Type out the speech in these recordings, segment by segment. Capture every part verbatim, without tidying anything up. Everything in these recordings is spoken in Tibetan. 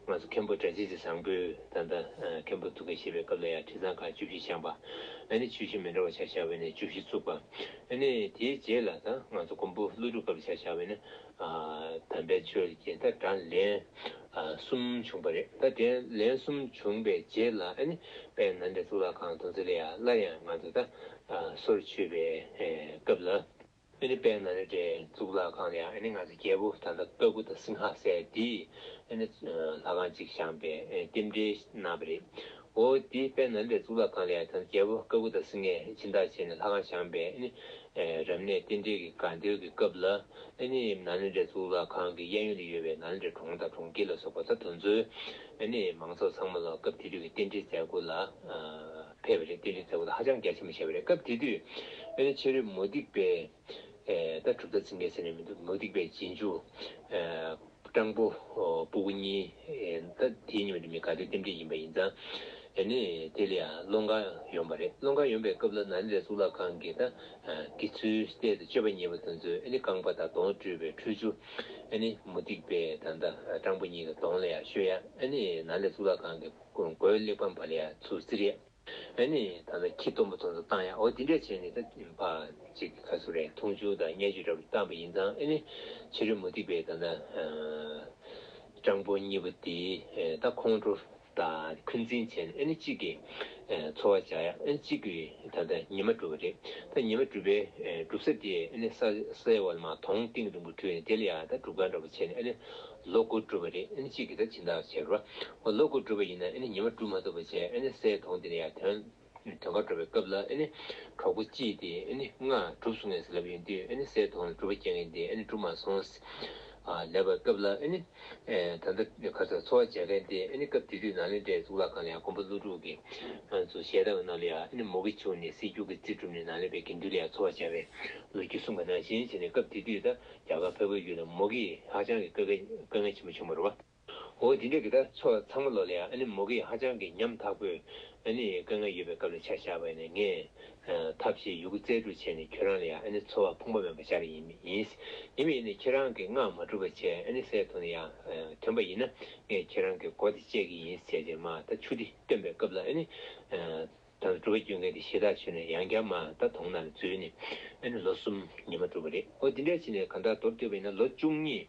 ང་ཚོ་མཁན་པོ་སྒྲ་གཅན་འཛིན་བཟང་པོས་ད་ལྟ་མཁན་པོ་ཐུགས་དགའ་བཞད་པའི་སྐབས་ལ་ཡང་དྲི་གཙང་ཁང་བཅུ་བཞི་བཞེངས་པ། ཨ་ནི་ཆོས་གཞི་མི་འདྲ་བ་ཆ་བཞག་པ་ཡིན་ན་བཅུ་བཞི་བཙུགས་པ། ཨ་ནི་དེའི་རྗེས་ལ་ད་ང་ཚོ་མགོན་པོ་ཀླུ་སྒྲུབ་སྐབས་ལ་ཆ་བཞག་པ་ཡིན་ན། དམ་པའི་ཆོས་ཀྱི་ད་གྲངས་ལན་གསུམ་བྱུང་བ་རེད། ད་དེ་ལན་གསུམ་བྱུང་བའི་རྗེས་ལ་ཨ་ནི་དཔལ་ནཱ་ལེནྡྲའི་གཙུག་ལག་ཁང་དེ་ཚོ་ལ་ཡང་སླར་ཡང་ང་ཚོ་ད་སོར་ཆུད་པའི་སྐབས་ལ། ཨ་ནི་དཔལ་ནཱ་ལེནྡྲའི་གཙུག་ལག་ཁང་ལ་ཡང་ཨ་ནི་ང་ཚོ་རྒྱལ་པོ་ད་ལྟ་ཀ་ཀུ་ཏ་སིང་ཧ་ཟེར་འདིས་ཨ་ནི་ལྷ་ཁང་གཅིག་བཞེངས་པའི་རྟེན་འབྲེལ་གནང་བ་རེད། འོ་དེ་དཔལ་ནཱ་ལེནྡྲའི་གཙུག་ལག་ཁང་ལ་ཡང་ད་རྒྱལ་པོ་ཀ་ཀུ་ཏ་སིང་ཧས་སྦྱིན་བདག་བྱས་ནས་ལྷ་ཁང་བཞེངས་པའི་ཨ་ནི་རབ་གནས་རྟེན་འབྲེལ་གྱི་དགའ་འདུལ་གྱི་སྐབས་ལ་ཨ་ནི་ནཱ་ལེནྡྲའི་གཙུག་ལག་ཁང་གི་གཡས་གཡོན་དུ་ཡོད་པའི་ནཱ་ལེནྡྲའི་གྲོང་དང་གྲོང་ཁྱེར་ལ་སོགས་པ་ད་དེ་ཚོའི་ཨ་ནི་མང་ཚོགས་ཚང་མ་ལ་སྐབས་དེ་དུས་ཀྱི་རྟེན་འབྲེལ་མཛད་སྒོ་ལ་ཕེབས་པ་རེད། རྟེན་འབྲེལ་མཛད་སྒོ་ལ་ཧ་ཅང་རྒྱ་ཆེན་པོ་བྱས་པ་རེད། སྐབས་དེ་དུས་ཨ་ནི་ཕྱི་རོལ་མུ་སྟེགས་པའི་ཨེ་ད་གྲུབ་མཐའ་འཛིན་མཁན་ཟེར་ནས་མི་འདུག་མུ་སྟེགས་པའི་རྗེས་འཇུག་ཨེ་སྤྲང་པོ་ཨོ་སྤུ་གུ་གཉིས། ཨེ་ད་དེའི་ཉིན་མོ་དེ་མི་དགའ་སྟོན་རྟེན་འབྲེལ་ཡིན་པ་ཡིན་ཙང་། ཨ་ནི་དེ་ལ་ཡང་སློབ་གར་ཡོང་བ་རེད། སློབ་གར་ཡོང་བའི་སྐབས་ལ་ནཱ་ལེནྡྲའི་གཙུག་ལག་ཁང་གི་ད་ཨ་དགེ་ཚུལ་སྲས་དང་སྤྱོད་པ་ཉེ་བ་དེ་ཚོས་ཨ་ནི་རྐང་པ་དང་གདོང་བཀྲུས་པའི་ཁྲུས་ཆུ་ཨ་ནི་མུ་སྟེགས་པའི་ད་ལྟ་སྤྲང་པོ་གཉིས་ཀྱི་གདོང་ལ་ཡང་བཤོས་ཡ། ཨ་ནི་ནཱ་ལེནྡྲའི་གཙུག་ལག་ཁང་གི་སྒོའི་གླེགས་བམ་བར་ལ་ཡང་ཚུར་བཙིར་ཡ། ཨ་ནི་ད་ལྟ་ཁྱི་སྟོན་པ་ཚོ་ཚོ་བཏང་ཡ། འོ་དེ་འདྲས་བྱས་ནས་ད་ཕར་ཅིག་ག་ཚོད་རེད། འཐུང་ཆུ་དང་བརྙས་བཅོས་འདྲ་པོ་བཏང་པ་ཡིན་ཙང་། ཨ་ནི་ཕྱི་རོལ་མུ་སྟེགས་པའི་ད་ལྟ་སྤྲང་པོ་གཉིས་པོ་དེ་ད་ཁོང་ཁྲོ་དང་འཁོན་འཛིན་བྱས་ནས་ཨ་ནི་གཅིག་གིས་འཚོ་བ་བྱ་ཡ། ཨ་ནི་གཅིག་གིས་ད་ལྟ་ཉི་མ་སྒྲུབ་པ་རེད། ད་ཉི་མ་སྒྲུབ་པའི་སྒྲུབ་ས་དེ་ཨ་ནི་ས་སའི་འོག་ལ་མར་དོང་གཏིང་གི་ལུང་པ་བྲུས་ནས་དེ་ལ་ཡ་ད་སྒྲུབ་ཁང་འདྲ་པོ་བྱས་ནས་ཨ་ནི་ལོ་དགུ་སྒྲུབ་པ་རེད། ཨ་ནི་གཅིག་གིས་ད་སྦྱིན་བདག་བྱས་རོ། ལོ་དགུ་སྒྲུབ་པ་ཡིན་ན་ཨ་ནི་ཉི་མ་སྒྲུབ་མ་ཐུབ་པ་བྱས། ཨ་ནི་སའི་དོང་དེ་ལ་ཡ་དོན་དོན་ཁ་འགྲོ་བའི་སྐབས་ལ་ཨ་ནི་གྲོགས་པོ་གཅིག་དེ་ཨ་ནི་ང་སྒྲུབ་སོང་ངས་ལབ་ཡོང་དུས། ཨ་ནི་སའི་དོང་ལ་སྒྲུབ་པ་རྒྱག་མཁན་དེ་ཨ་ནི་སྒྲུབ་མ་སོང་ཟེར་ལབ་པའི་སྐབས་ལ། ཨ་ནི་ད་ལྟ་ཁ་སང་འཚོ་བ་བྱེད་མཁན་དེ་ཨ་ནི་སྐབས་དེ་དུས་ནཱ་ལེནྡྲའི་གཙུག་ལག་ཁང་ལ་ཡང་མགོན་པོ་ཀླུ་སྒྲུབ་ཀྱིས་ང་ཚོ་ཞལ་ཏ་བའི་ནང་ལ་ཡང་ཨ་ནི་མུ་གེ་བྱུང་ནས་སྲིད་སྐྱོང་གི་རྩིས་གྲུབ་ནས་ནཱ་ལེནྡྲའི་དགེ་འདུན་ལ་ཡང་འཚོ་བ་བྱས་པའི་ལོ་རྒྱུས་གསུངས་པ་ནང་བཞིན་བྱས་ནས། སྐབས་དེ་དུས་ད་རྒྱ་གར་འཕགས་པའི་ཡུལ་ལ་མུ་གེ་ཧ་ཅང་གི་དཀའ་ངལ་དཀའ་ངལ་ཆེན་པོ་བྱུང་བ་རེད་བ། འོ་དེ་འདྲས་ཀྱི་ད་ཕྱོགས་ཚང་མ་ལོག་ལ་ཡང་ཨ་ནི་མུ་གེ་ཧ་ཅང་གི་ཉམ་ཐག་པོས་ཨ་ནི་དཀའ་ངལ་ཡོད་པའི་སྐབས་ལ་ཆ་བཞག་པ་ཡིན་ན། ངས་ཐབས་ཤེས་ཡོད་རྒུ་རྩལ་སྤྲུགས་བྱས་ནས་ཁྱོད་རང་ལ་ཡང་ཨ་ནི་འཚོ་བ་ཕོངས་པ་མེད་པ་སྦྱར་ཡིན། ཡིན་ཡིན་པ་ཡིན་ནའི་ཁྱེད་རང་གིས་སྔགས་མ་སྒྲུབ་པ་བྱས། ཨ་ནི་སའི་དོང་ནས་ཡང་ཐོན་པ་ཡིན་ན། ངས་ཁྱེད་རང་གི་མགོ་དེ་བཅད་ཀྱི་ཡིན་ཟེར་ཏེ་མར་ད་ཆུ་དེ་བཏོན་པའི་སྐབས་ལ། ཨ་ནི་ད་སྒྲུབ་པ་སྐྱོན་མཁན་དེ་ཞེ་དྲག་ཆོད་ནས་ཡང་བསྐྱར་མར་ད་དོང་ནང་ལ་འཛུལ་ནས་ཨ་ནི་ལོ་གསུམ་ཉི་མ་སྒྲུབ་པ་རེད། ཨོ་དེ་འདྲ་བྱས་ནས་གང་ལྟར་མདོར་བསྡུས་པ་ཡིན་ན་ལོ་བཅུ་གཉིས་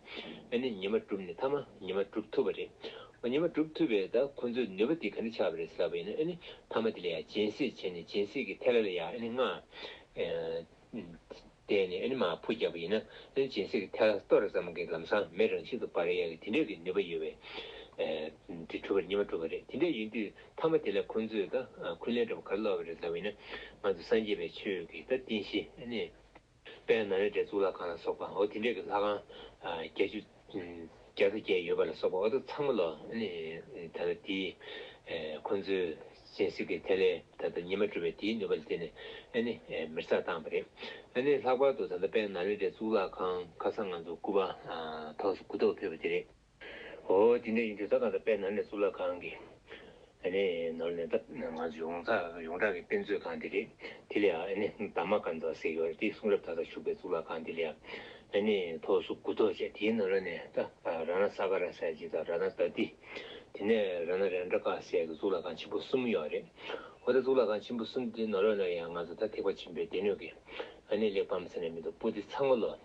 ཨ་ནི་ཉི་མ་སྒྲུབ་ནས་མཐའ་མ་ཉི་མ་སྒྲུབ་ཐུབ་པ་རེད། ཨོ་ཉི་མ་སྒྲུབ་ཐུབ་པའི་ད་ཁོ་ཚོའི་ནུས་པ་དེ་ག་འདྲ་ཆགས་པ་རེད་ཟེར་ལབ་པ་ཡིན་ན། ཨ་ནི་མཐའ་མ་དེ་ལ་ཡང་སྦྱིན་སྲེག་བྱས་ནས་སྦྱིན་སྲེག་གི་ཐལ་བ་ལ་ཡང་ཨ་ནི་སྔགས་བཟླས་ནས་ཨ་ནི་མར་ཕུ་བརྒྱབ་པ་ཡིན་ན། ཨ་ནི་སྦྱིན་སྲེག་གི་ཐལ་བ་གཏོར་ཙམ་གྱིས་ལམ་སང་མེ་རང་བཞིན་དུ་འབར་ཡག་གི་དེ་འདྲ་གི་ནུས་པ་ཡོད་པའི་དེ་གྲུབ་པ་རེད། ཉི་མ་གྲུབ་པ་རེད། དེ་འདྲ་ཡིན་དུས་མཐའ་མ་དེ་ལ་ཁོང་ཚོས་ད་འཁོན་ལན་འདྲ་པོ་ག་རེ་སློག་པ་རེད་ལབ་པ་ཡིན་ན། ང་ཚོ་སངས་རྒྱས་པའི་ཆོས་ཀྱི་ད་རྟེན་གཞི་ཨ་ནི་དཔལ་ནཱ་ལེནྡྲའི་གཙུག་ལག་ཁང་ལ་སོགས་པ། འོ་དེ་འདྲ་གི་ལྷ་ཁང་བརྒྱད་ཅུ་བརྒྱ་དང་བརྒྱད་ཡོད་པ་ལ་སོགས་པ། འོ་ད་ཚང་མ་ལ་ཨ་ནི་ད་ལྟ་དེའི་ཁོང་ཚོའི་སྦྱིན་སྲེག་གི་ཐལ་བ་ད་ལྟ་ཉི་མ་གྲུབ་པའི་དེའི་ནུས་པ་ལ་བརྟེན་ནས་ཨ་ནི་མེར་སྲེག་བཏང་བ་རེད། ཨ་ནི་ལྷག་པར་དུ་ད་ལྟ་དཔལ་ནཱ་ལེནྡྲའི་གཙུག་ལག་ཁང་ཁ་སང་ང་ཚོ་སྐུ་པར་ཐོག་སོ་དགུ་ཐོག་ཕེབས་པ་དེ་རེད། འོ་དེ་འདྲ་ཡིན་དུས་ད་གང་ལྟར་དཔལ་ནཱ་ལེནྡྲ་གཙུག་ལག་ཁང་གི་ཨ་ནི་ནང་ལ་ད་ང་ཚོ་ཡོངས་གྲགས་ཡོངས་གྲགས་ཀྱི་དཔེ་མཛོད་ཁང་དེ་རེད། དེ་ལ་ཡང་ཨ་ནི་དྷརྨ་ཀ་ཛ་ཟེར་གྱི་ཡོད་རེད། དེ་གསུང་རབ་མཐའ་དག་བཞུགས་པའི་གཙུག་ལག་ཁང་དེ་ལ་ཡང་ཨ་ནི་ཐོག་སོ་དགུ་ཐོག་བྱས། དེའི་ནང་ལ་ནས་ད་རཏྣ་སཱ་ག་ར་ཟེར་གྱི་དང་། རཏྣ་དྷཱུ་ཏི། དེ་ནས་རཏྣ་རནྟ་ཀ་ཟེར་གྱི་གཙུག་ལག་ཁང་ཆེན་པོ་གསུམ་ཡོད་རེད། འོ་ད་གཙུག་ལག་ཁང་ཆེན་པོ་གསུམ་དེའི་ནང་ལ་ཡང་ང་ཚོ་ད་ཐེག་པ་ཆེན་པོའི་སྡེ་སྣོད་ཀྱི་ཨ་ནི་གླེགས་བམ་ཟེར་ནས་མི་འདུག་པོ་ཏི་ཚང་མ་ལོ།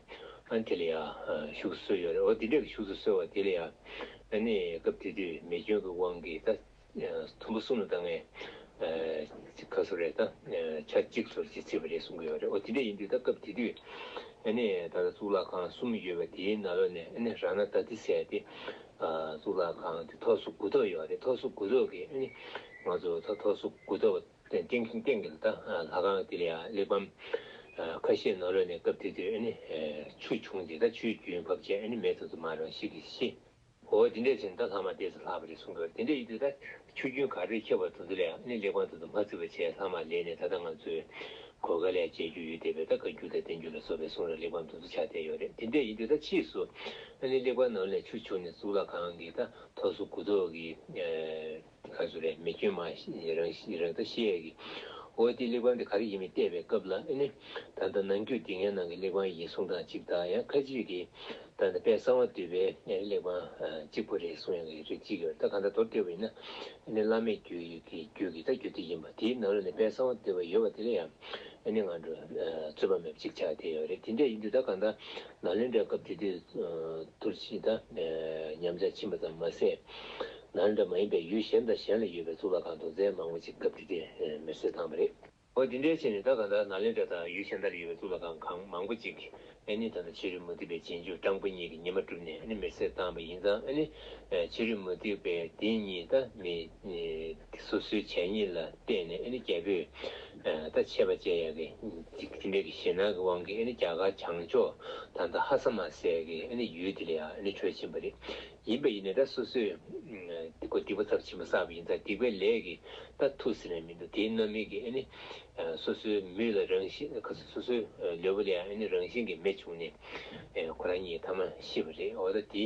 ཨ་ནི་དེ་ལ་ཡང་བཞུགས་སུ་གསོལ་ཡོད་རེད། འོ་དེ་འདྲ་གི་བཞུགས་སུ་གསོལ་བ་དེ་ལ་ཡང་ཨ་ནི་སྐབས་དེ་དུས་མེ་སྐྱོན་གྱི་དབང་གིས་ད་དུམ་བུ་གསུམ་ལ་ད་ངས་ཁ་སོ་རེད། ད་ཆ་གཅིག་སོར་གཅིག་ཚིག་པ་རེད་གསུང་གི་ཡོད་རེད། འོ་དེ་འདྲ་ཡིན་དུས་ད་སྐབས་དེ་དུས་ཨ་ནི་ད་ལྟ་གཙུག་ལག་ཁང་གསུམ་ཡོད་པ་དེའི་ནང་ལོགས་ནས་ཨ་ནི་རཏྣ་དྷཱུ་ཏི་ཟེར་དེ་གཙུག་ལག་ཁང་དེ་ཐོག་སོ་དགུ་ཐོག་ཡོད་རེད། ཐོག་སོ་དགུ་ཐོག་གི་ཨ་ནི་ང་ཚོ་ད་ཐོག་སོ་དགུ་ཐོག་སྟེང་སྟེང་གི་ད་ལྷ་ཁང་དེ་ལ་ཡང་གླེགས་བམ་ཁ་ཤས་ནང་ལོགས་ནས་སྐབས་དེ་དུས་ཨ་ནི་ཆུ་བྱུང་སྟེ། ད་ཆུའི་རྒྱུན་བབས་བྱས་ཨ་ནི་མེ་ཏོག་ཏུ་མ་རང་ཤི་གི་ཤི། འོ་དེ་འདྲས་བྱས་ནས་ད་ལྷག་མ་ཏོག་ཙམ་ལྷག་པ་རེད་གསུང་གི་ཡོད་རེད། དེ་འདྲས་ཡིན་དུས་ད་ཆུ་རྒྱུན་ག་རེ་ཁྱབ་པ་དེ་ཚོ་ལ་ཡང་ཨ་ནི་གླེགས་བམ་དེ་ཚོ་མ་བརྩིས་པ་བྱས་ལྷག་མ་ལེན་ནས། ད་ལྟ་ང་ཚོས་གོ་སྐལ་ལ་མཇལ་རྒྱུ་ཡོད་བསྡད་པའི་ད་བཀའ་འགྱུར་དང་བསྟན་འགྱུར་ལ་སོགས་པའི་གསུང་རབ་གླེགས་བམ་དེ་ཚོ་ཆགས་བསྡད་ཡོད་རེད། དེ་འདྲས་ཡིན་དུས་ད་ཕྱིས་སུ་ཨ་ནི་གླེགས་བམ་ནང་ལ་ཆུ་བྱུང་ནས་གཙུག་ལག་ཁང་གི་ད་ཐོག་སོ་དགུ་ཐོག་གི་ག་ཚོད་རེད། མེ་སྐྱོན་མ་རང་རང་ད་ཤི་ཡས་ཀྱི་ འོ་དེ་གླེགས་བམ་དེ་ག་རེ་ཡིན་མིན་བལྟས་པའི་སྐབས་ལ་ཨ་ནི་ད་ལྟ་ནང་རྒྱུད་སྡེ་ལྔའི་ནང་གི་གླེགས་བམ་ཡིན་གསུང་སྟངས་གཅིག་དང་། ཡང་ཁ་ཅིག་གིས་ད་ལྟ་དཔལ་གསང་བ་འདུས་པའི་གླེགས་བམ་གཅིག་པུ་རེད་གསུང་ཡག་གི་རིགས་གཅིག་ཡོད་རེད། ད་གང་ལྟར་མདོར་བསྡུས་པ་ཡིན་ན་ཨ་ནི་བླ་མེད་རྒྱུད་ཀྱི་རྒྱུད་ཀྱི་ད་རྒྱུད་སྡེ་ཡིན་པ་དེའི་ནང་ལ་ནི་དཔལ་གསང་བ་འདུས་པ་ཡོད་པ་དེ་ལ་ཡང་ཨ་ནི་སྔ་འགྲོ་རྩོད་པ་མེད་པ་གཅིག་ཆགས་བསྡད་ཡོད་རེད། དེ་འདྲ་ཡིན་དུས་ད་གང་ལྟར་ནཱ་ལེནྡྲའི་སྐབས་དེ་དུས་ཐུར་ཕྱིན་ད་ཉམས་ཆག་ཕྱིན་པ་ཙམ་མ་ཟད། ནཱ་ལེནྡྲ་མ་ཡིན་པའི་ཡུལ་གཞན་དང་གཞན་ལ་ཡོད་པའི་གཙུག་ལག་ཁང་དོན་ཚན་མང་པོ་ཅིག་སྐབས་དེ་དུས་མེར་སྲེག་བཏང་བ་རེད། འོ་དེ་འདྲའི་ཆེད་ནས་ད་གང་ལྟར་ནཱ་ལེནྡྲ་དང་ཡུལ་གཞན་དག་ལ་ཡོད་པའི་གཙུག་ལག་ཁང་གང་མང་པོ་ཅིག་ཨ་ནི་ད་ལྟ་ཕྱི་རོལ་མུ་སྟེགས་པའི་རྗེས་འཇུག་སྤྲང་པོ་གཉིས་ཀྱིས་ཉི་མ་བསྒྲུབས་ནས་ཨ་ནི་མེར་སྲེག་བཏང་བ་ཡིན་ཙང་། ཨ་ནི་ཕྱི་རོལ་མུ་སྟེགས་པའི་དེ་གཉིས་ད་མི་སོ་སོའི་བྱས་ཉེས་ལ་བརྟེན་ནས་ཨ་ནི་རྒྱལ་པོས་ད་ཆད་པ་བཅད་ཡག་གི་དེ་འདྲའི་གི་ཞེད་སྣང་གི་དབང་གིས་ཨ་ནི་རྒྱ་གར་བྱང་ཕྱོགས་ད་ལྟ་ཧ་ས་མ་ཟེར་གི་ཨ་ནི་ཡུལ་དེ་ལ་ཡང་ཨ་ནི་བྲོས་ཕྱིན་པ་རེད། ཡིན་པ་ཡིན་ནའི་ད་སོ་སོས་ཁོ་སྡིག་པ་ཚབས་ཆེན་པོ་བསགས་པ་ཡིན་ཙང་སྡིག་པའི་ལས་ཀྱིས་ད་ཐུག་ཟིན་ནས་མི་འདུག་དེའི་རྣམ་སྨིན་གྱིས་ཨ་ནི་སོ་སོའི་མིག་ལ་རང་བཞིན། སོ་སོའི་ལུས་པོ་ལ་ཡང་ཨ་ནི་རང་བཞིན་གྱིས་མེ་བྱུང་ནས་ཁོ་རང་གཉིས་ཐ་མ་ཤི་བ་རེད། འོ་ད་དེ་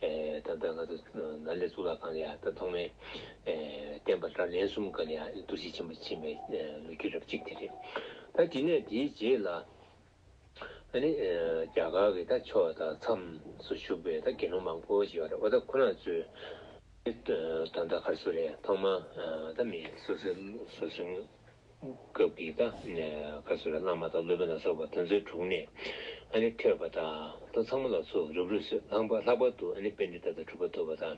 ད་ལྟ་ང་ཚོ་ནཱ་ལེནྡྲའི་གཙུག་ལག་ཁང་ལ་ཡང་ད་ཐོག་མའི་བསྟན་པ་གྲྭ་ལན་གསུམ་སྒང་ལ་ཡང་གཏོར་བཤིག་ཆེན་པོ་ཕྱིན་པའི་ལོ་རྒྱུས་རབ་གཅིག་དེ་རེད། ད་དེ་ནས་དེའི་རྗེས་ལ། ཨ་ནི་རྒྱ་གར་གྱི་ད་ཕྱོགས་དང་མཚམས་སུ་བཞུགས་པའི་ད་དགེ་སློང་མང་པོ་ཞིག་ཡོད་རེད། འོ་ད་ཁོ་རང་ཚོས་ད་ལྟ་ག་རེ་ཟེར་རེད། ཐོག་མ་ད་མི་སོ་སོའི་སོ་སོའི་སྐབས་ཀྱི་ད་ག་རེ་ཟེར་རེད། བླ་མ་དང་སློབ་དཔོན་ལ་སོགས་པ་དེ་ཚོའི་དྲུང་ནས་ཨ་ནི་ཐོས་པ་དང་ད་ཚང་མ་ལ་ཚུར་རུབ་རུབ་བཟོས། ལྷག་པར་ལྷག་པར་དུ་ཨ་ནི་པཎྜི་ཏ་དང་གྲུབ་པ་ཐོབ་པ་དང་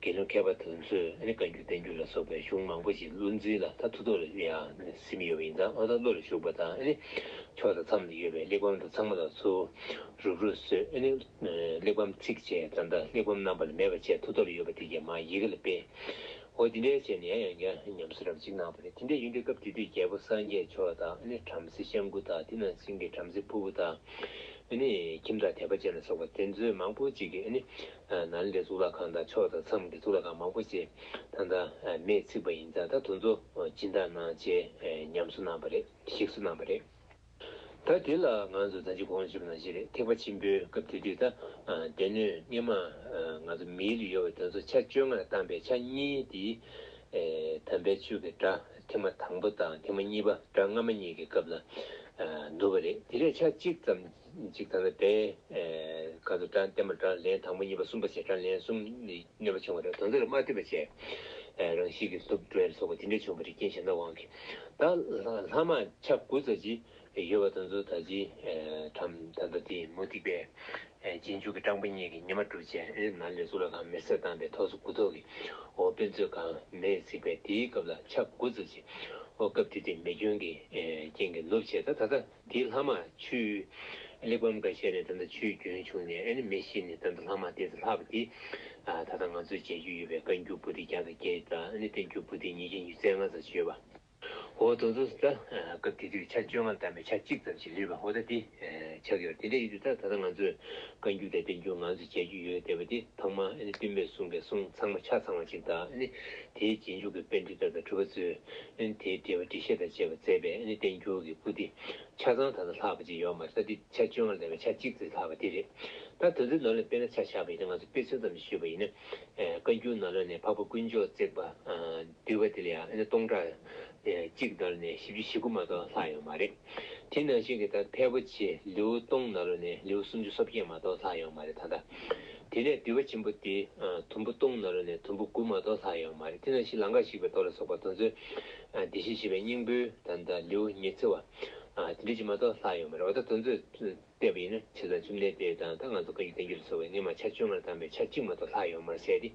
དགེ་སློང་མཁས་པ་དེ་ཚོས་ཨ་ནི་བཀའ་འགྱུར་བསྟན་འགྱུར་ལ་སོགས་པའི་གཞུང་མང་པོ་ཞིག་བློ་འཛིན་ལ་ད་ཐུགས་ཐོག་ལ་ཡང་ཟིན་ཡོད་པ་ཡིན་ཙང་། ཨ་ད་བློ་ལ་ཞུགས་པ་དང་ཨ་ནི་ཕྱོགས་དང་མཚམས་ལ་ཡོད་པའི་གླེགས་བམ་དང་ཚང་མ་ལ་ཚུར་རུབ་རུབ་བཟོས། ཨ་ནི་གླེགས་བམ་ཚིག་བཅད་ད་ལྟ་གླེགས་བམ་རྣམ་པ་ལ་མེད་པ་བྱས་ཐུགས་ཐོག་ལ་ཡོད་པ་དེ་གས་མར་ཡི་གེ་ལ་སྤེལ། འོ་དེ་འདྲའི་བྱས་ནས་ཡང་ཡང་བསྐྱར་ཉམས་གསོ་རབ་གཅིག་གནང་བ་རེད། དེ་འདྲའི་ཡིན་དུས་སྐབས་དེ་དུས་རྒྱལ་པོ་སངས་རྒྱས་མཆོག་དང་ཨ་ནི་བྲམ་ཟེ་ཤང་ཀུ་དང་དེ་ནང་བཞིན་གྱི་བྲམ་ཟེ་ཕུར་བུ་དང་ཨ་ནི་ཁྱིམ་བདག་དད་པ་ཅན་ལ་སོགས་པ་དེ་ཚོས་མང་པོ་ཅིག་གིས་ཨ་ནི་ནཱ་ལེནྡྲའི་གཙུག་ལག་ཁང་དང་ཕྱོགས་དང་མཚམས་ཀྱི་གཙུག་ལག་ཁང་མང་པོ་ཞིག་ད་ལྟ་མེས་ཚིག་པ་ཡིན་ཙང་། ད་དེ་ཚོ་སྦྱིན་བདག་གནང་བྱས་ཉམས་གསོ་གནང་བ་རེད། ཞིག་གསོ་གནང་བ་རེད། ད་དེ་ལ་ང་ཚོ་ད་ཅི་གོང་ཞུས་པ་ནང་བཞིན་རེད། ཐེག་པ་ཆེན་པོའི་སྐབས་དེ་དུས་ད་སྡེ་སྣོད་སྔས་མ་ང་ཚོ་མིའི་ལུས་ཡོད་པ་དེ་ཚོ་ཆ་བཅོ་ལྔ་ལ་བཏང་བའི་ཆ་གཉིས་དེ་དམ་པའི་ཆོས་ཀྱི་སྒྲ་ཐེངས་མ་དང་པོ་དང་ཐེངས་མ་གཉིས་པ་སྒྲ་སྔ་མ་གཉིས་ཀྱི་སྐབས་ལ་ནུབ་པ་རེད། དེ་ལས་ཆ་གཅིག་ཙམ་ཅིག་ད་ལྟ་དེ་ག་ཚོད་སྒྲ་བསྟན་པ་སྒྲ་ལན་དང་པོ་གཉིས་པ་གསུམ་པ་བྱས་སྒྲ་ལན་གསུམ་ནི་གནོད་པ་བྱུང་བ་རེད། དེ་ཚོ་ལ་མ་ལྟོས་པ་བྱས་རང་བཞིན་གྱིས་ལྷུང་འགྲོ་ཡ་ལ་སོགས་པ་དེ་འདྲ་བྱུང་བ་རེད། རྐྱེན་གཞན་དག་དབང་གིས། ད་ལྷག་མ་ཆ་དགུ་ཙམ་ཅིག་ཡོད་པ་དེ་ཚོ་ད་ཅི་ཁྲམ་ད་ལྟ་དེ་མུ་སྟེགས་པའི་རྗེས་འཇུག་གི་སྤྲང་པོ་གཉིས་ཀྱིས་ཉི་མ་བསྒྲུབས་བྱས་ནཱ་ལེནྡྲའི་གཙུག་ལག་ཁང་མེར་སྲེག་བཏང་བའི་ཐོག་སོ་དགུ་ཐོག་གི་འོ་དཔེ་མཛོད་ཁང་མེས་ཚིག་པའི་དེའི་སྐབས་ལ་ཆ་དགུ་ཙམ་ཅིག་འོ་སྐབས་དེ་དུས་མེ་སྐྱོན་གྱི་རྐྱེན་གྱིས་ནུབ་བྱས། ད་ད་ལྟ་དེའི་ལྷག་མ་ཆུའི་གླེགས་བམ་འགའ་ཤས་ནས་ད་ལྟ་ཆུའི་རྒྱུན་བྱུང་ནས་ཨ་ནི་མེ་ཤི་ནས་ད་ལྟ་ལྷག་མ་དེ་ཚོ་ལྷག་པ་དེ་ད་ལྟ་ང་ཚོའི་མཇལ་རྒྱུ་ཡོད་པའི་བཀའ་འགྱུར་པོ་ཏི་བརྒྱ་དང་བརྒྱད་དང་ཨ་ནི་བསྟན་འགྱུར་པོ་ཏི་ཉིས་བརྒྱ་ཉི་ཤུ་རྩ་ལྔ་ཙམ་ཞིག་ཡོད་པ། འོ་དེ་ཚོ་ད་སྐབས་དེ་དུས་ཆ་བཅོ་ལྔ་བཏང་བའི་ཆ་གཅིག་ཙམ་ཞིག་ལུས་པ། འོ་ད་དེ་ཆགས་ཡོད། དེ་འདྲ་ཡིན་དུས་ད་ད་ལྟ་ང་ཚོས་བཀའ་འགྱུར་དང་བསྟན་འགྱུར་ང་ཚོས་མཇལ་རྒྱུ་ཡོད་བསྡད་པ་དེ་ཚང་མ་ཨ་ནི་སྟོན་པས་གསུངས་པའི་གསུང་ཚང་མ་ཆ་ཚང་བ་ཅིག་དང་། ཨ་ནི་དེའི་རྗེས་འཇུག་གི་པཎྜི་ཏ་དང་གྲུབ་པ་ཚོས་ཨ་ནི་དེའི་འགྲེལ་པ་འགྲེལ་བཤད་དང་བཅས་པ་མཛད་པའི་ཨ་ནི་བསྟན་འགྱུར་གྱི་པོ་ཏི་ཆ་ཚང་ད་ལྟ་ལྷག་པ་ཅིག་ཡོད་མ་རེད། ད་དེ་ཆ་བཅོ་ལྔ་ལས་པའི་ཆ་གཅིག་ཙམ་ལྷག་པ་དེ་རེད། ད་དེ་ཚོའི་ནང་ལ་དཔེར་ན་ཆ་བཞག་པ་ཡིན་ན། ང་ཚོ་དཔེ་མཚོན་ཙམ་ཞུས་པ་ཡིན་ན། ཨེ་བཀའ་འགྱུར་ནང་ལོགས་ནས་འཕགས་པ་དཀོན་མཆོག་བརྩེགས་པ་ཨ་བསྡུས་པ་དེ་ལ་ཡང་ཨ་ནི་སྟོང་ཕྲག་ཨེ་གཅིག་ནང་ལོགས་ནས་བཞི་བཅུ་ཞེ་དགུ་མ་གཏོགས་ལྷག་ཡོད་མ་རེད། དེ་ནང་བཞིན་གྱི་ད་ཕལ་པོ་ཆེ་ལེའུ་སྟོང་ནང་ལོགས་ནས་ལེའུ་སུམ་ཅུ་སོ་བརྒྱད་མ་གཏོགས་ལྷག་ཡོད་མ་རེད། ད་ལྟ་དེ་ནས་བསྡུས་པ་ཆེན་པོ་དེ་ཨ་དུམ་བུ་སྟོང་ནང་ལོགས་ནས་དུམ་བུ་དགུ་མ་གཏོགས་ལྷག་ཡོད་མ་རེད། དེ་ནང་བཞིན་ལང་ཀ་གཞིག་པའི་མདོ་ལ་སོགས་པ་དེ་ཚོའི་ཨ་བདེ་གཤེགས་བཞི་པའི་སྙིང་པོའི་ད་ལྟ་ལེའུ་ཉི་ཚེ་བ་ཨ་དེ་འདྲ་ཅིག་མ་གཏོགས་ལྷག་ཡོད་མ་རེད། འོ་ད་དེ་ཚོས། བལྟས་པ་ཡིན་ན་ཆེ་ཚང་བཅོམ་ལྡན་འདས་དང་ད་ང་ཚོ་བཀའ་འགྱུར་བསྟན་འགྱུར་ལ་སོགས་པའི་སྔས་མ་ཆ་བཅོ་ལྔ་བཏང་བའི་ཆ་གཅིག་མ་གཏོགས་ལྷག་ཡོད་མ་རེད་ཟེར་ཏེ།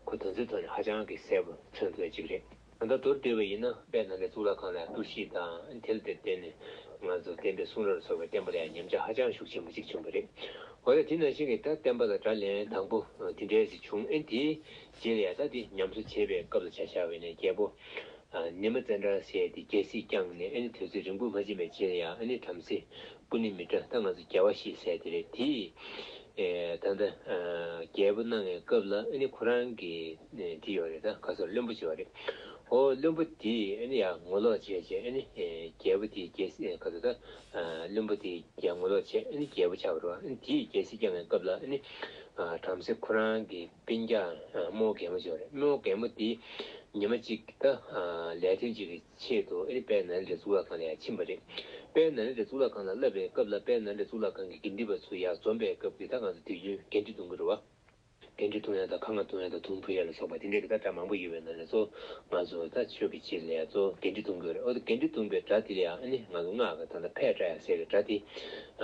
ཁོ་དོན་ཚན་ཐོག་ནས་ཧ་ཅང་གི་གསལ་པོ་མཚོན་ཐུབ་ཡ་གཅིག་རེད། ད་ལྟ་མདོར་བསྡུས་པ་ཡིན་ན་དཔལ་ནཱ་ལེནྡྲའི་གཙུག་ལག་ཁང་ལ་གཏོར་བཤིག་དང་དེ་ལ་བརྟེན་ནས་ང་ཚོ་བསྟན་པའི་གསུང་རབ་ལ་སོགས་པའི་བསྟན་པ་ལ་ཡང་ཉམས་ཆག་ཧ་ཅང་ཤུགས་ཆེན་པོ་གཅིག་བྱུང་བ་རེད། འོ་ཡ་དེ་ནང་བཞིན་གྱི་ད་བསྟན་པ་ལ་དགྲ་ལན་དང་པོ་དེ་འདྲའི་ཞིག་བྱུང་། ཨེ་དེའི་རྗེས་ལ་ཡ་ད་དེ་ཉམས་གསོ་བྱེད་པའི་སྐབས་ལ་ཆ་བཞག་པ་ཡིན་ན་རྒྱལ་པོ། ཨ་ནི་མ་ཙནྡྲ་ཟེར་དེ་རྒྱལ་སྲིད་བསྐྱངས་ནས་ཨ་ནི་དུས་ཚོད་རིང་པོ་མ་ཕྱིན་པའི་རྗེས་ལ་ཡང་ཨ་ནི་བྲམ་ཟེ་པུ་ནི་མི་ཏྲ་ད་ང་ཚོ་རྒྱལ་བ་བཞི་ཟེར་དེ་རེད། དེས་ཨེ་ད་ལྟ་ཨ་རྒྱལ་པོ་གནང་བའི་སྐབས་ལ་ཨ་ནི་ཁོ་རང་གི་ཨེ་དེ་ཡོད་རེད། ད་ག་ཚོད་བློན་པོ་ཅིག་ཡོད་རེད། ཨོ་བློན་པོ་དེས་ཨ་ནི་ཡང་ངོ་ལོག་བྱས་བྱས་ཨ་ནི་ཨེ་རྒྱལ་པོ་དེའི་རྒྱལ་སྲིད་ཨེ་ག་ཚོད་ད་ཨ་བློན་པོ་དེའི་རྒྱལ་ངོ་ལོག་བྱས་ཨ་ནི་རྒྱལ་པོ་ཆགས་པ་རེད། ཨ་ནི་དེས་རྒྱལ་སྲིད་བསྐྱངས་པའི་སྐབས་ལ་ཨ་ནི། བྲམ་ཟེ་ཁོ་རང་གི་སྤུན་ཀྱག་རྨོ་རྒན་མོ་ཅིག་ཡོད་རེད། རྨོ་རྒན་མོ་དེ་ཉི་མ་གཅིག་ད་ལས་དོན་ཅིག་གི་ཆེད་དུ་ཨ་ནི་དཔལ་ནཱ་ལེནྡྲའི་གཙུག་ལག་ཁང་ལ་ཡང་ཕྱིན་པ་རེད། དཔལ་ནཱ་ལེནྡྲའི་གཙུག་ལག་ཁང་ལ་བསླབ་པའི་སྐབས་ལ་དཔལ་ནཱ་ལེནྡྲའི་གཙུག་ལག་ཁང་གི་དགེ་འདུན་པ་ཚོ་ཡར་འཛོམས་པའི་སྐབས་ཀྱི་ད་ང་ཚོ་དུས་རྒྱུན་འགན་འཁྲི་འདོན་གྱི་རེད་བ། འགན་འཁྲི་འདོན་ཡ་དང་ཁ་ལག་འདོན་ཡ་དང་དུང་ཕུ་ཡ་ལ་སོགས་པ་དེ་འདྲའི་གི་ད་གྲྭ་མང་པོ་ཡོད་པའི་ནང་ནས་གཙོ་བོ་ང་ཚོ་ད་ཆོས་ཀྱི་ཆེད་ལ་ཡ་གཙོ་བོ་འགན་འཁྲི་འདོན་དགོས་རེད། འོ་ད་འགན་འཁྲི་འདོན་པའི་སྒྲ་དེ་ལ་ཡང་ཨ་ནི་ང་ཚོ་སྔགས་ཀྱི་ད་ལྟ་འཕྲལ་སྒྲ་ཡ་ཟེར་གི་སྒྲ་དེ་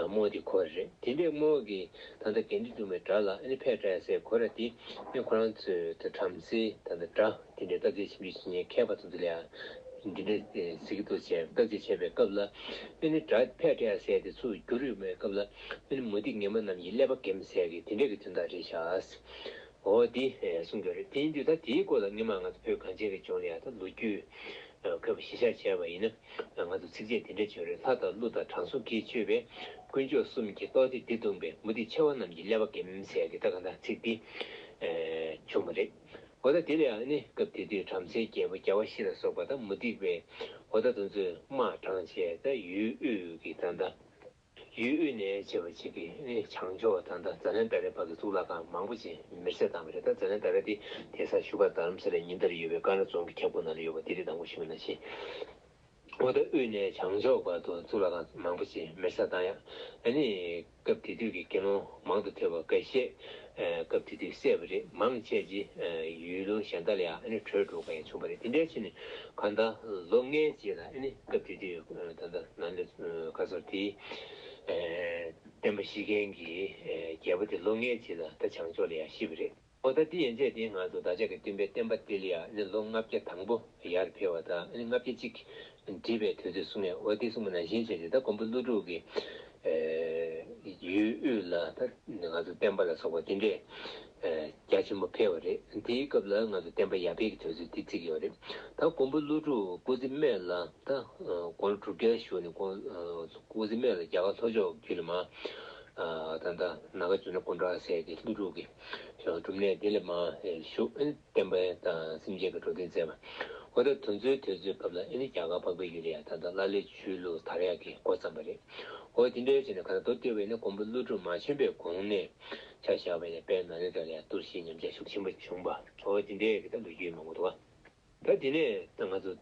རྨོ་དེ་གོ་རེད། དེ་འདྲའི་རྨོ་གི་ད་ལྟ་འགན་འཁྲི་འདོན་པའི་སྒྲ་ལ་ཨ་ནི་འཕྲལ་སྒྲ་ཡ་ཟེར་གོ་ར་དེ་ཨ་ནི་ཁོ་རང་ཚོའི་ད་བྲམ་ཟེ་ད་ལྟ་སྒྲ་དེ་འདྲའི་སྟབས་བདེ་ཆེན་པོ་ཞིག་ཉན་མཁས་པ་དེ་ཚོ་ལ་ཡང་འདི་འདྲ་ཟེར་གི་འདུག་ཅེས་བརྟག་དཔྱད་བྱས་པའི་སྐབས་ལ་ཨ་ནི་སྒྲ་འཕྲལ་སྒྲ་ཡ་ཟེར་དེ་ཚུར་བསྒྱུར་ཡོད་པའི་སྐབས་ལ་ཨ་ནི་མུ་སྟེགས་ངན་པ་རྣམས་ཀྱི་ཀླད་པ་འགེམས་ཟེར་གི་དེ་འདྲའི་གི་དོན་དག་རེད་ཤག་འོ་དེ་གསུང་གི་རེད། དེ་ཡིན་དུས་ད་དེའི་སྐོར་ལ་སྔོན་མ་ང་ཚོ་བོད་གངས་ཅན་གྱི་ལྗོངས་ལ་ཡང་ད་ལོ་རྒྱུས་ཁོས་གཞི་བཞག་བྱས་པ་ཡིན་ན་ང་ཚོ་ཚིགས་བཅད་དེ་འདྲ་བརྗོད་རེད། ལྷ་དང་ཀླུ་དང་དྲང་སྲོང་གིས་མཆོད་པའི་དཀོན་མཆོག་གསུམ་གྱི་ཏོག་དེ་འདི་བརྡུངས་པས་མུ་སྟེགས་ཆེ་བ་རྣམས་ཀྱི་ཀླད་པ་འགེམས་ཟེར་གི་ད་གང་ལྟར་ཚིག་འདི་བྱུང་བ་རེད། འོ་ད་དེ་ལ་ཡང་ནི་སྐབས་དེ་དུས་བྲམ་ཟེའི་རྒྱལ་པོ་རྒྱལ་བ་བཞི་ལ་སོགས་པ་ད་མུ་སྟེགས་པའི་འོ་ད་དེ་ཚོས་དམག་དྲངས་བྱས་ད་ཡུལ་དབུས་ཀྱི་ད་ལྟ་ཡུལ་དབུས་ནས་བྱས་པ་ཅིག་གི་ནི་བྱང་ཕྱོགས་ད་ལྟ་ཛ་ལན་ཏ་རའི་བར་གྱི་གཙུག་ལག་ཁང་མང་པོ་ཅིག་མེར་སྲེག་བཏང་བ་རེད། ད་ཛ་ལན་ཏ་ར་དེ་དེང་སང་བཞུགས་སྒར་རྡ་རམ་ས་ལའི་ཉེ་འདབས་ཡོད་པའི་ཀ་ར་རྫོང་གི་ཁྱབ་ཁོངས་ནང་ལ་ཡོད་པ་དེ་རེད། དང་པོ་ཞུས་པ་ནང་བཞིན། འོ་ད་དབུས་ནས་བྱང་ཕྱོགས་བར་དུ་གཙུག་ལག་ཁང་མང་པོ་ཅིག་མེར་སྲེག་བཏང་ཡ། ཨ་ནི་སྐབས་དེ་དུས་ཀྱི་དགེ་སློང་མང་དུ་ཐོས་པ་འགའ་ཤས་སྐབས་དེ་དུས་བསད་པ་རེད། མང་ཆེ་ཅིག་ཡུལ་ལུང་གཞན་དག་ལ་ཡང་ཨ་ནི་བྲོས་འགྲོ་མཁན་ཡང་བྱུང་བ་རེད། དེ་འདྲའི་ཕྱིར་ནི་གང་ལྟར་ལོ་ལྔའི་རྗེས་ལ་ཨ་ནི་སྐབས་དེ་དུས་ད་ལྟ་ནཱ་ལེནྡྲ་ག་སོར་དེའི་བསྟན་པ་བཤིག་མཁན་གྱི་རྒྱལ་པོ་དེ་ལོ་ལྔའི་རྗེས་ལ་ད་བྱང་ཕྱོགས་ལ་ཡང་ཤི་བ་རེད། འོ་ད་དེ་ཡན་ཆད་དེ་ང་ཚོ་བདག་ཅག་གི་སྟོན་པའི་བསྟན་པ་འདི་ལ་ཡང་ཨ་ནི་ལོ་ལྔ་བརྒྱ་དང་པོ་ཡར་འཕེལ་བ་དང་ཨ་ནི་ལྔ་བརྒྱ་གཅིག་འགྲིབ་པའི་དུས་ཚོད་གསུངས་ནས། འོ་དེ་གསུངས་པ་ནང་བཞིན་བྱས་ཏེ་ད་མགོན་པོ་ཀླུ་སྒྲུབ་ཀྱི་ཡུལ་དབུས་ལ་ད་ང་ཚོ་བསྟན་པ་ལ་སོགས་པ་དེ་འདྲས་རྒྱ་ཆེན་པོ་འཕེལ་བ་རེད། དེའི་སྐབས་ལ་ང་ཚོ་བསྟན་པ་ཡར་འཕེལ་གྱི་དུས་ཚོད་དེ་བརྩི་གི་ཡོད་རེད། ད་མགོན་པོ་ཀླུ་སྒྲུབ་སྐུ་ཚེ་སྨད་ལ་ད་དགུང་ལོ་དྲུག་བརྒྱ་བཞུགས་ནས་སྐུ་ཚེ་སྨད་ལ་རྒྱ་གར་ལྷོ་ཕྱོགས་རྒྱུད་ལ་མར་ད་ལྟ་ནཱ་ག་ཙུ་ན་ཀུན་ཊ་ཟེར་གྱི་ཀླུ་སྒྲུབ་ཀྱི་སྒྲུབ་གནས་དེ་ལ་མར་བཞུགས། བསྟན་པ་དང་སེམས་ཅན་གྱི་འགྲོ་དོན་མཛད་པ། འོ་ད་དེ་ཚོའི་དུས་ཚོད་སྐབས་ལ་ཨ་ནི་རྒྱ་གར་འཕགས་པའི་ཡུལ་ལ་ཡང་ད་ལྟ་ལ་ལས་ཆོས་ལུགས་དར་ཡག་གི་འགོ་བརྩམས་པ་རེད། འོ་དེ་འདྲའི་ཕྱིར་ནས་ག་ད་མདོར་བསྡུས་པ་ཡིན་ན་མགོན་པོ་ཀླུ་སྒྲུབ་མ་བྱོན་པའི་གོང་ནས་ཆ་བཞག་པ་ཡིན་ན་དཔལ་ནཱ་ལེནྡྲ་ལ་ཡང་གཏོར་བཤིག་ཉམས་ཆག་ཤུགས་ཆེན་པོ་བྱུང་བ། འོ་དེ་འདྲའི་གི་ད་ལོ་རྒྱུས་མང་པོ་འདུག་བ། ད་དེ་ནས་ད་ང་ཚོ་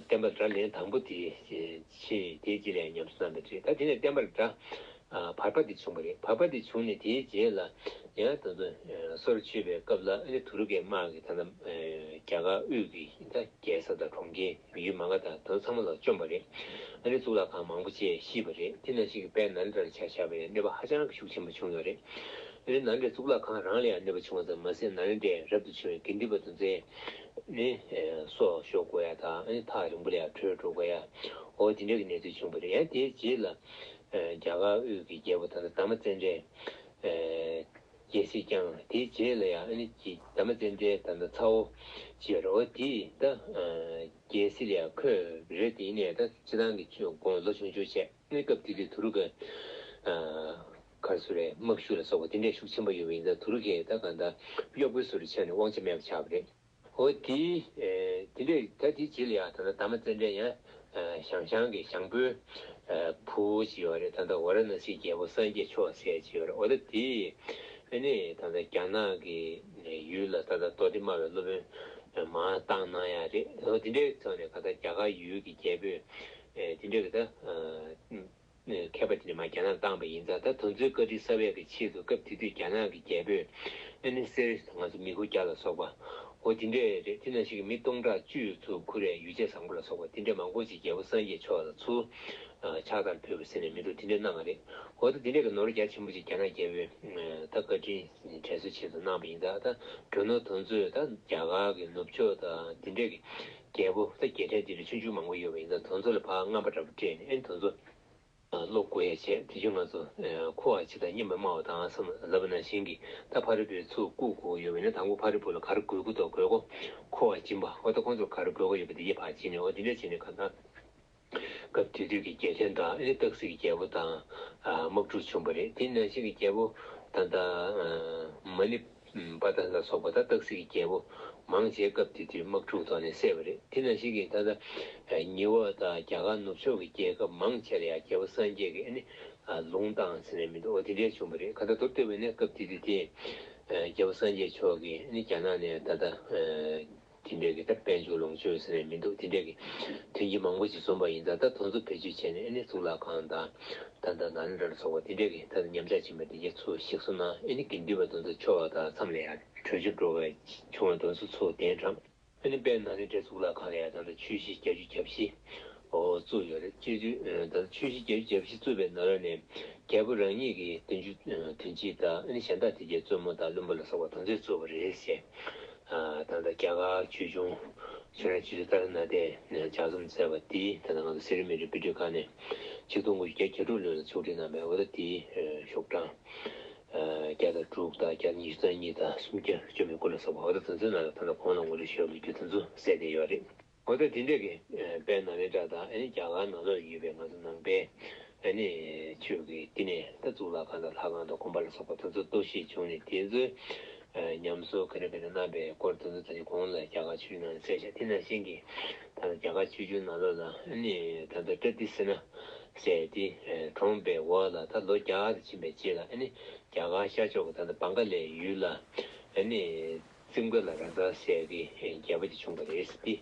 བསྟན་པ་སྒྲ་ལན་དང་པོ་དེ་ཕྱིན། དེའི་རྗེས་ལ་ཉམས་གསོ་གནང་བ་རེད། ད་དེ་ནས་བསྟན་པ་སྒྲ་བར་པ་དེ་བྱུང་བ་རེད། བར་པ་དེ་བྱུང་ནས་དེའི་རྗེས་ལ་ཡང་ད་ཚོ་སོར་ཆུད་པའི་སྐབས་ལ་ཨ་ནི་དུ་རུ་ཀའི་དམག་གིས་ད་ལྟ་རྒྱ་གར་དབུས་ཀྱི་ད་རྒྱལ་ས་དང་གྲོང་ཁྱེར་ཡུལ་མ་འགའ་དང་དེ་ཚང་མ་ལ་བཅོམ་པ་རེད། ཨ་ནི་གཙུག་ལག་ཁང་མང་པོ་ཅིག་བཤིག་པ་རེད། དེ་ནང་བཞིན་གྱི་དཔལ་ནཱ་ལེནྡྲར་ཆ་བཞག་པ་ཡིན་ན་གནོད་པ་ཧ་ཅང་གི་ཤུགས་ཆེན་པོ་བྱུང་ཡོད་རེད། ཨ་ནི་ནཱ་ལེནྡྲའི་གཙུག་ལག་ཁང་རང་ལ་ཡང་གནོད་པ་བྱུང་བ་ཙམ་མ་ཟད་ནཱ་ལེནྡྲའི་རབ་ཏུ་བྱུང་བའི་དགེ་འདུན་པ་དེ་ཚོའི་ནི་སྲོག་ཤོར་དགོས་ཡ་དང་ཨ་ནི་ཐག་རིང་པོ་ལ་ཡང་བྲོས་འགྲོ་དགོས་ཡ། འོ་དེ་འདྲ་གི་གནས་ཚུལ་བྱུང་བ་རེད། ཡང་དེའི་རྗེས་ལ་རྒྱ་གར་དབུས་ཀྱི་རྒྱལ་པོ་ད་ལྟ་དྷརྨ་ཙནྡྲའི་རྒྱལ་སྲིད་བསྐྱངས། དེའི་རྗེས་ལ་ཡང་ཨ་ནི་དྷརྨ་ཙནྡྲའི་ད་ལྟ་ཚ་བོ་ཅིག་ཡོད་རེད། འོ་དེས་ད་རྒྱལ་སྲིད་ལ་ཡང་འཁོད་རེད། དེ་ཡིན་ནའི་ད་སྤྱིར་བཏང་གི་ཆོས་དགོངས་ལོ་ཆུང་ཆུང་བྱས། གནས་སྐབས་དེ་དུས་དུ་རུ་ཀ་ག་རེ་ཟེར་རེད། དམག་ཤུགས་ལ་སོགས་པ་དེ་འདྲའི་ཤུགས་ཆེན་པོ་ཡོད་པ་ཡིན་ཙང་དུ་རུ་ཀས་ད་གང་ལྟར་གཡོ་འགུལ་བཟོ་རུ་ཆགས་ནས་དབང་ཆ་མེད་པ་ཆགས་པ་རེད། འོ་དེ་དེ་འདྲའི་ད་དེའི་རྗེས་ལ་ཡང་ད་ལྟ་དྷརྨ་ཙནྡྲས་ཡང་ཞང་ཞང་གི་ཞང་པོའི་བུ་ཅིག་ཡོད་རེད། ད་ལྟ་ཝཱ་ར་ཎ་སིའི་རྒྱལ་པོ་སངས་རྒྱས་མཆོག་ཟེར་ཅིག་ཡོད་རེད། འོ་ད་དེ་ཨ་ནི་ད་ལྟ་རྒྱ་ནག་གི་ཡུལ་ལ་ད་ལྟ་མདོ་སྡེ་སྨྲ་བའི་སློབ་དཔོན་མར་བཏང་གནང་ཡ་རེད། འོ་དེ་འདྲའི་ཐོག་ནས་ག་ད་རྒྱ་གར་ཡུལ་གྱི་རྒྱལ་པོས་དེ་འདྲའི་གི་ད། མཁས་པ་དེ་ནས་མར་རྒྱ་ནག་བཏང་པ་ཡིན་ཙང་ད་དེ་ཚོའི་བཀའ་དྲིན་གསབ་ཡས་ཀྱི་ཆེད་དུ་སྐབས་དེ་དུས་རྒྱ་ནག་གི་རྒྱལ་པོས་ཨ་ནི་གསེར་ང་ཚོ་མི་ཁུ་བརྒྱ་ལ་སོགས་པ་འོ་དེ་འདྲས་རེད། དེ་ནང་བཞིན་གྱི་མི་སྟོང་ཕྲག་བཅུ་ཚུར་ཁུར་རེ་ཡོ་བྱད་བཟང་པོ་ལ་སོགས་པ་དེ་འདྲས་མང་པོ་ཅིག་རྒྱལ་པོ་སངས་རྒྱས་མཆོག་ལ་ཚུར་ཕྱག་བརྡར་ཕུལ་བ་ཟེར་ནས་མི་འདུག་དེ་འདྲས་གནང་བ་རེད། འོ་ད་དེ་འདྲས་ཀྱི་ནོར་རྒྱ་ཆེན་པོ་ཅིག་རྒྱ་ནག་རྒྱལ་པོས་ད་བཀའ་དྲིན་དྲན་གསོའི་ཆེད་དུ་གནང་བ་ཡིན་ཙང་ད་རྒྱུ་ནོར་དེ་ཚོས་ད་རྒྱ་གར་གྱི་ནུབ་ཕྱོགས་དང་དེ་འདྲས་ཀྱི་རྒྱལ་པོ་ད་རྒྱལ་ཕྲན་དེ་འདྲས་ཆུང་ཆུང་མང་པོ་ཡོད་པ་ཡིན་ཙང་དེ་ཚོ་ལ་ཕར་རྔམ་པ་འདྲ་པོ་སྤྲད་ནས་ཨ་ནི་དེ་ཚོ། བློ་གོ་ཡ་བྱས། དེ་བཞིན་ང་ཚོ་ཨ་འཁོར་བ་སྤྱི་དང་མཉམ་པར་སྨྲ་བ་དང་བསམ་ལབ་པ་ནང་བཞིན་གྱི་ད་ཕ་རོལ་པོའི་ཚུར་བཀུག་དགོས་ཡོད་པ་ཡིན་ན་དང་པོ་ཕ་རོལ་པོ་ལ་ག་རེ་དགོས་ཀྱི་འདུག་དགོས་མཁོ་འཁོར་བ་སྦྱིན་པ། འོ་ད་ཁོང་ཚོར་ག་རེ་དགོས་ཀྱི་ཡོད་པ་དེ་གས་ཕར་སྦྱིན་ནས་འོ་དེ་འདྲ་བྱས་ནས་གང་ལྟར་སྐབས་དེ་དུས་ཀྱི་རྒྱལ་ཕྲན་དང་ཨ་ནི་སྟག་གཟིག་གི་རྒྱལ་པོ་དང་ཨ་དམག་འཁྲུག་བྱུང་བ་རེད། དེ་ནང་བཞིན་གྱི་རྒྱལ་པོ་ད་ལྟ་ཨ་མ་ཎི་པ་ད་ལ་སོགས་པ་ད་སྟག་གཟིག་གི་རྒྱལ་པོ་མང་ཆེ་སྐབས་དེ་དུས་དམག་འཁྲུག་ཐོག་ནས་བསད་པ་རེད། དེ་ནང་བཞིན་གྱི་ད་ལྟ་ཉི་འོག་དང་རྒྱ་གར་ནུབ་ཕྱོགས་ཀྱི་རྒྱལ་ཁབ་མང་ཆེ་ལ་ཡང་རྒྱལ་པོ་སངས་རྒྱས་ཀྱིས་ཨ་ནི་ ལུང་བཏང་ཟེར་ནས་མི་འདུག་འོ་དེ་འདྲས་བྱུང་བ་རེད། གང་ལྟར་མདོར་བསྡུས་པ་ཡིན་ན་སྐབས་དེ་དུས་དེ་རྒྱལ་བ་སངས་རྒྱས་མཆོག་གིས་ནི་རྒྱ་ནག་ནས་ད་ལྟ་དེ་འདྲས་ཀྱི་ད་དཔལ་འབྱོར་ལོངས་སྤྱོད་ཟེར་ནས་མི་འདུག་དེ་འདྲས་ཀྱི་ཐོན་སྐྱེད་མང་པོ་ཞིག་བཟུང་བ་ཡིན་ཙང་། ད་དེ་ཚོ་བེད་སྤྱོད་བྱས་ནས་ཨ་ནི་གཙུག་ལག་ཁང་དང་ད་ལྟ་ནཱ་ལེནྡྲ་ལ་སོགས་པ་དེ་འདྲས་ཀྱི་ད་ལྟ་ཉམས་ཆག་ཕྱིན་པ་དེ་གའི་ཚུར་ཞིག་གསོ་གནང་། ཨ་ནི་དགེ་འདུན་པ་དེ་ཚོ་ཆོས་པ་དང་མཚམས་ལ་ཡང་གྲོས་ཆོད་འགྲོ་བའི་བྱུང་བ་དེ་ཚོ་ཚུར་གདན་དྲངས། ཨ་ནི་དཔལ་ནཱ་ལེནྡྲའི་གཙུག་ལག་ཁང་ལ་ཡང་ད་ལྟ་ཆོས་གཞིས་བརྒྱད་ཅུ་གྱ་བཞི་འོ་བཙུགས་ཡོད་རེད། སྤྱི་འཐུས་ད་ལྟ་ཆོས་གཞིས་བརྒྱད་ཅུ་གྱ་བཞི་བཙུགས་པའི་ནང་ལོགས་ནས་རྒྱལ་པོ་རང་ཉིད་ཀྱི་བདུན་ཅུ་དོན་གཅིག་དང་། ཨ་ནི་གཞན་དག་དེ་གའི་བཙུན་མོ་དང་བློན་པོ་ལ་སོགས་པ་དེ་ཚོས་བཙུགས་པ་རེད་ཟེར། ད་ལྟ་རྒྱ་གར་ཆོས་འབྱུང་ཆོས་ར་ཆོས་རྗེ་ཏཱ་ལའི་ནཱ་ཐས་ལྗགས་རྩོམ་མཛད་པ་དེ་ད་ལྟ་ང་ཚོ་གསེར་མིག་རི་དཔེ་སྐྲུན་ཁང་ནས་ཆིག་སྟོང་དགུ་བརྒྱ་གྱ་དྲུག་ལོ་ལ་ཕྱོགས་སྒྲིག་གནང་བའི་འོ་ད་དེའི་ཤོག་གྲངས་བརྒྱ་དང་དྲུག་དང་བརྒྱ་དང་ཉི་ཤུ་རྩ་གཉིས་དང་སུམ་བརྒྱ་བཅོ་མི་དགུ་ལ་སོགས་པ་འོ་ད་དེ་ཚོའི་ནང་ལ་ད་ལྟ་གོང་ལ་ངོ་སྤྲོད་ཞུས་པ་ལོ་རྒྱུས་དེ་ཚོ་གསལ་བསྡད་ཡོད་རེད། འོ་ད་དེ་འདྲས་ཀྱི་དཔལ་ནཱ་ལེནྡྲ་དང་ཨ་ནི་རྒྱ་གར་ནང་ལོགས་ཡོད་པའི་ང་ཚོ་ནང་པའི་ཨ་ནི་ཆོས་ཀྱི་བསྟི་གནས་ད་གཙུག་ལག་ཁང་དང་ལྷ་ཁང་དང་དགོན་པ་ལ་སོགས་པ་དེ་ཚོ་གཏོར་བཤིག་བྱུང་ནས་དེ་ཚོའི་ཉམས་གསོ་ག་རེ་ག་རེ་གནང་པའི་སྐོར་དེ་ཚོ་ད་ཅི་གོང་ལ་རྒྱ་གར་ཆོས་ནང་གསལ་བཤད། དེ་ནང་བཞིན་གྱི་ད་རྒྱ་གར་ཆོས་འབྱུང་ནང་ལོགས་ལ་ཨ་ནི་ད་ལྟ་པྲ་ཏི་སེ་ན་ཟེར་དེ་གྲོངས་པའི་འོག་ལ་ད་ལོ་བརྒྱ་དང་ཕྱིན་པའི་རྗེས་ལ་ཨ་ནི་རྒྱ་གར་ཤར་ཕྱོགས་ཀྱི་ད་ལྟ་བང་ག་ལའི་ཡུལ་ལ་ཨ་ནི་ཙིམ་ཀ་ལ་ར་ཛ་ཟེར་གྱི་རྒྱལ་པོ་ཅིག་བྱུང་བ་རེད་ཟེར་ཏེ།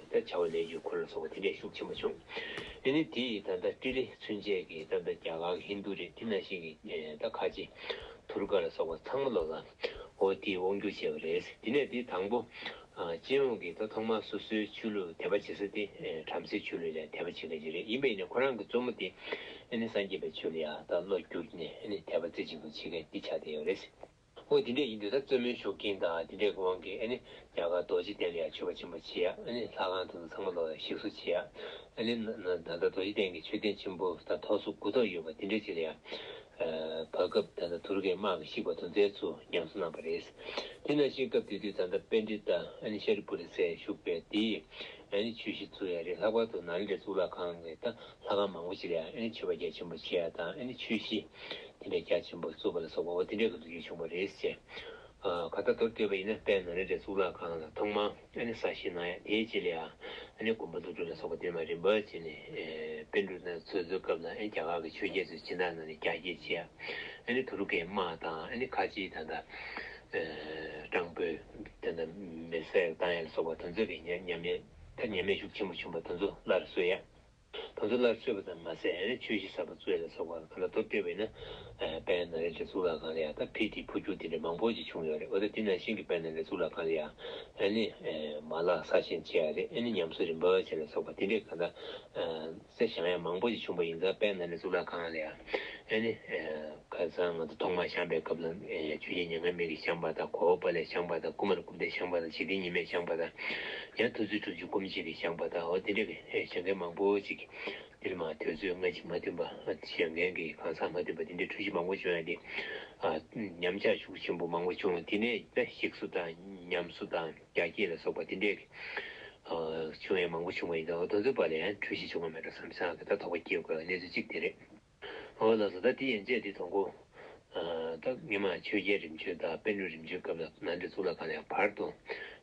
ད་བྱ་བ་ལས་རྒྱུ་འཁོར་ལ་སོགས་པ་དེ་འདྲས་ཤུགས་ཆེན་པོ་བྱུང་། ཨ་ནི་དེ་ཡི་ད་ལྟ་ཏི་ལི་ཚུན་ཆད་ཀྱི་ད་ལྟ་རྒྱ་གར་ཧིན་རྡུ་རེད། དེ་ནང་བཞིན་གྱི་ད་ཁ་ཆེ་ཐུར་ཀ་ལ་སོགས་པ་ཚང་མ་ལོག་ལ་འོ་དེ་དབང་བསྒྱུར་བྱས་པ་རེད། དེ་ནས་དེ་དང་པོ་སྤྱི་ཡོངས་ཀྱི་ད་ཐོག་མར་སོ་སོའི་ཆོས་ལུགས་དད་པ་བྱེད་ས་དེ་བྲམ་ཟེའི་ཆོས་ལུགས་ལ་དད་པ་བྱེད་མཁན་ཅིག་རེད། ཡིན་པ་ཡིན་ན་ཁོ་རང་གི་བཙུན་མོ་དེ་ཨ་ནི་སངས་རྒྱས་པའི་ཆོས་ལ་ཡང་ད་བློ་བསྒྱུར་ནས་ཨ་ནི་དད་པ་རྩེ་གཅིག་ཏུ་བྱེད་མཁན་དེ་ཆགས་བསྡད་ཡོད་རེད། འོ་དེ་འདྲས་ཡིན་དུས་ད་བཙུན་མོའི་ཤུགས་རྐྱེན་དང་དེ་འདྲས་ཀྱི་དབང་གིས་ཨ་ནི་རྒྱ་གར་རྡོ་རྗེ་གདན་ལ་ཡང་མཆོད་པ་ཆེན་པོ་བྱེད་ཡ། ཨ་ནི་ལྷ་ཁང་དེ་ཚོ་ཚང་མ་ལོག་ལ་ཞིག་གསོ་བྱེད་ཡ། ཨ་ནི་ད་ལྟ་རྡོ་རྗེ་གདན་གྱི་མཆོད་རྟེན་ཆེན་པོ་དང་ཐོག་སོ་དགུ་ཐོག་ཡོད་པ་དེ་འདྲས་ཅིག་ལ་ཡང་བར་སྐབས་ད་ལྟ་ཐུར་ཀའི་དམག་གིས་བཤིག་པ་དེ་ཚོའི་ཚུར་ཉམས་གསོ་གནང་བ་རེད། དེ་ནང་བཞིན་སྐབས་དེ་དུས་ད་ལྟ་པཎྜི་ཏ་ཨ་ནི་ཤཱ་རིའི་པུ་ར་ཟེར་བཞུགས་པའི་དེས་ཨ་ནི་ཆོས་གཞིས་བཙུགས་ཡ་རེད། ལྷག་པར་དུ་ནཱ་ལེནྡྲའི་གཙུག་ལག་ཁང་གི་ད་ལྷ་ཁང་མང་པོ་ཞིག་ལ་ཡང་ཨ་ནི་མཆོད་པ་རྒྱ་ཆེན་པོ་བྱེད་ཡ་དང་། ཨ་ནི་ཆོས་གཞིས་དེ་འདྲའི་རྒྱ་ཆེན་པོ་བཙུགས་པ་ལ་སོགས་པ་འོ་དེ་འདྲའི་གི་ལོ་རྒྱུས་བྱུང་བ་རེད་ཟེར། ཨ་ག་ད་མདོར་བསྡུས་པ་ཡིན་ན་དཔལ་ནཱ་ལེནྡྲའི་གཙུག་ལག་ཁང་ལ་ཐོག་མར་ཨ་ནི་གསར་བཞེངས་གནང་ཡ། དེའི་རྗེས་ལ་ཡང་ཨ་ནི་དགོན་པ་བླ་སྤྲུལ་ལ་སོགས་པ་དེ་མ་རིམ་པ་བྱས་ནས་ཨེ་པཎ་གྲུབ་དང་ཚོ་ཚོའི་སྐབས་ལ་ཨ་ནི་རྒྱ་གར་གྱི་ཆོས་རྒྱལ་ཚོས་སྦྱིན་བདག་གནང་ནས་རྒྱ་སྐྱེད་བྱས་ཡ། ཨ་ནི་ཐུར་ཀའི་དམག་དང་། ཨ་ནི་ཁ་ཆེའི་ད་ལྟ་ཨེ་སྤྲང་པོའི་ད་ལྟ་མེ་སྲེག་བཏང་ཡ་ལ་སོགས་པ་དེ་ཚོ་གི་ཉམས་ཉམས་ཉེས་ད་ཉམས་ཉེས་ཤུགས་ཆེན་པོ་བྱུང་བ་དེ་ཚོ་སླར་གསོ་ཡ། དེ་ཚོ་སླར་གསོས་པ་ཙམ་མ་ཟད་ཨ་ནི་ཆོས་གཞིས་གསར་པ་བཙུགས་ཡ་ལ་སོགས་པ་གང་ལ་མདོར་བསྡུས་པ་ཡིན་ན་དཔལ་ནཱ་ལེནྡྲའི་གཙུག་ལག་ཁང་ལ་ཡང་ད་འཕེལ་རྒྱས་འཕོ་འགྱུར་དེ་འདྲ་མང་པོ་ཞིག་བྱུང་ཡོད་རེད། འོ་ད་དེ་ནང་བཞིན་གྱི་དཔལ་ནཱ་ལེནྡྲའི་གཙུག་ལག་ཁང་ལ་ཡང་ཨ་ནི་མ་ལག་གསར་བཞེངས་བྱས་ཡ་རེད། ཨ་ནི་ཉམས་གསོ་རིམ་པ་བྱས་ལ་སོགས་པ་དེ་འདྲའི་གང་ལྟར་གསལ་བཞག་ཡ་མང་པོ་ཞིག་བྱུང་བ་ཡིན་ཙང་། དཔལ་ནཱ་ལེནྡྲའི་གཙུག་ལག་ཁང་ལ་ཡང་ཨ་ནི་ཁ་སང་ང་ཚོ་ཐོག་མར་བཞེངས་པའི་སྐབས་ལ་ཆོས་རྒྱལ་མྱ་ངན་མེད་ཀྱིས་བཞེངས་པ་དང་། གོ་འཕང་དཔལ་ལས་བཞེངས་པ་དང་། ཀུ་མཱ་ར་གུཔྟས་བཞེངས་པ་དང་། འཇིག་རྟེན་ཉི་མས་བཞེངས་པ་དང་། ཡང་མཐུ་རྩལ་དྲུག་ཅུ་ཀུན་མཁྱེན་གྱིས་བཞེངས་པ་དང་། འོ་དེ་འདྲ་གི་བཞེངས་མཁན་མང་པོ་ཅིག་འདིར་མ་དུས་ཚོད་སྔ་ཕྱི་མ་མཐུན་པ། བཞེངས་མཁན་གྱི་གང་ཟག་མ་མཐུན་པ་དེ་འདྲའི་འཁྲུལ་གཞི་མང་པོ་བྱུང་ཡ་དེ། ཨ་ཉམས་ཆག་ཤུགས་ཆེན་པོ་མང་པོ་བྱུང་། དེ་ནས་ད་ཞིག་གསོ་དང་ཉམས་གསོ་དང་རྒྱ་སྐྱེད་ལ་སོགས་པ་དེ་འདྲའི་གི་ཨ་བྱུང་ཡ་མང་པོ་བྱུང་བ་ཡིན་ཙང་། འོ་དེ་ཚོའི་བར་ལ་ཡང་འཁྲུལ་གཞི་བྱུང་བ་མེད་འགྲོ་བསམ་བསམ་གི་ད་དོགས་པ་སྐྱེ་དགོས་པའི་གནས་ཚུལ་གཅིག་དེ་རེད། འོ་ལགས་སོ། ད་དེ་ཡན་ཆད་དེ་དང་པོ། ཨ་ད་སྔོན་མ་ཆོས་རྒྱལ་རིམ་བྱོན་དང་པཎ་གྲུབ་རིམ་བྱོན་སྐབས་ལ་ནཱ་ལེནྡྲ་གཙུག་ལག་ཁང་ལ་ཡང་བར་དུ་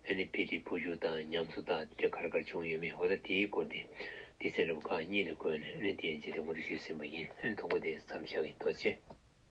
ཨ་ནི་འཕེལ་རྒྱས་འཕོ་འགྱུར་དང་ཉམས་གསོ་དང་དེ་ག་རེ་ག་རེ་བྱུང་ཡོད་མེད། འོ་ད་དེའི་སྐོར་དེ་སྡེ་ཚན་རིམ་པ་ཁག་གཉིས་ལ་བགོས་ནས་ཨ་ནི་དེ་ཡན་ཆད་དེ་ངོ་སྤྲོད་ཞུས་ཟིན་པ་ཡིན། ཨ་ནི་དང་པོ་དེ་མཚམས་བཞག་གི། ཐུགས་རྗེ་ཆེ།